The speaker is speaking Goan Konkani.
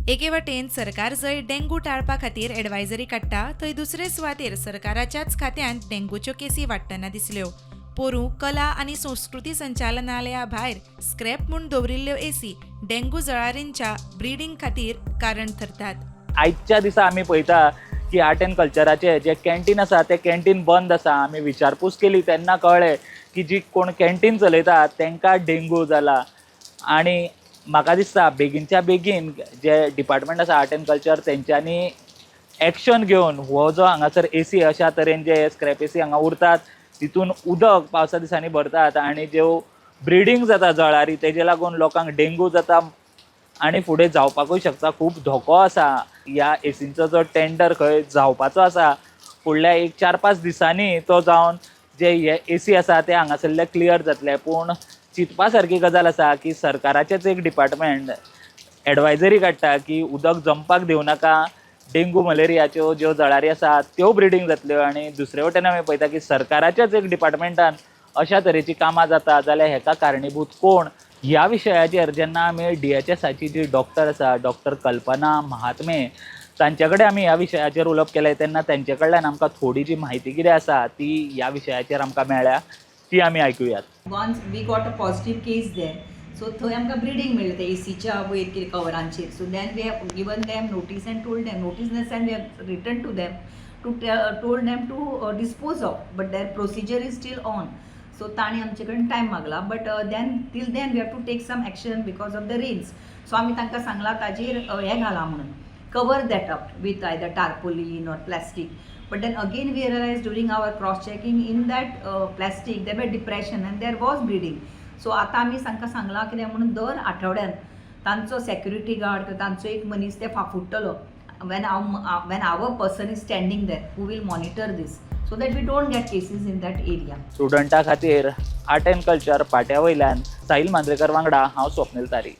एके वटेन सरकार जंय डेंगू टाळपा खातीर एडवायजरी काडटा, थंय दुसरे सुवातेर सरकाराच्याच खात्यांत डेंगूच्यो केसी वाडटना दिसल्यो. पोरूं कला आनी संस्कृती संचालनालया भायर स्क्रॅप म्हूण दवरिल्ल्यो एसी डेंगू जळारींच्या ब्रिडींग खातीर कारण थरतात. आयच्या दिसा आमी पळयता की आर्ट एंड कल्चराचें जें कॅन्टीन आसा, तें कॅन्टीन बंद आसा. आमी विचारपूस केली तेन्ना कळ्ळें की जी कोण कॅन्टीन चलयता तांकां डेंगू जाला. आनी म्हाका दिसता बेगीनच्या बेगीन जे डिपार्टमेंट आसा आर्ट एंड कल्चर, तेंच्यांनी एक्शन घेवन हो जो हांगासर एसी अशा तरेन जे स्क्रॅप एसी हांगा उरतात, तितून उदक पावसा दिसांनी भरतात आनी ज्यो ब्रिडींग जाता जळारी, तेजे लागून लोकांक डेंगू जाता आनी फुडें जावपाकूय शकता. खूब धोको आसा. ह्या एसींचो जो टेंडर खंय जावपाचो आसा, फुडल्या एक 4-5 दिसांनी तो जावन जे हे एसी आसा ते हांगासरले क्लियर जातले. पूण चिंतपा सारकी गजाल आसा की सरकाराचेच एक डिपार्टमेंट एडवायजरी काडटा की उदक जमपाक दिवं नाका, डेंगू मलेरियाच्यो ज्यो जळारी आसा त्यो ब्रिडींग जातल्यो, आनी दुसरे वटेन आमी पळयता की सरकाराच्याच एक डिपार्टमेंटान अशा तरेची कामां जाता जाल्यार हेका कारणीभूत कोण? ह्या विशयाचेर जेन्ना आमी डीएचएसाची जी डॉक्टर आसा, डॉक्टर कल्पना महात्मे, तांचे कडेन आमी ह्या विशयाचेर उलोवप केलें तेन्ना तेंचे कडल्यान आमकां थोडी जी म्हायती कितें आसा ती ह्या विशयाचेर आमकां मेळ्ळ्या, ती आमी आयकुयात. Once we got a positive case there, so थंय आमकां ब्रिडींग मेळ्ळें ते एसीच्या वयर कितें कवरांचेर. So then we have given them notice and told them, notice in the sense we have written to them to told them to dispose of, but their procedure is still on. So तांणी आमचे कडेन time मागला, but then till then we have to take some action because of the rains. So आमी तांकां सांगलां ताजेर हें घाला म्हणून, cover that up with either tarpaulin or plastic. But then again we realized during our cross checking, in that plastic there were depression and there was breeding. So आतां आमी तांकां सांगलां कितें म्हणून, दर आठवड्यान तांचो सेक्युरिटी गार्ड किंवा तांचो एक मनीस ते फाफुडटलो when our person is standing there who will monitor this, so that we don't get cases in that area. स्टुडंटा खातीर आर्ट एंड कल्चर पाट्या वयल्यान साहील मांद्रेकर वांगडा हांव स्वप्नील तारी.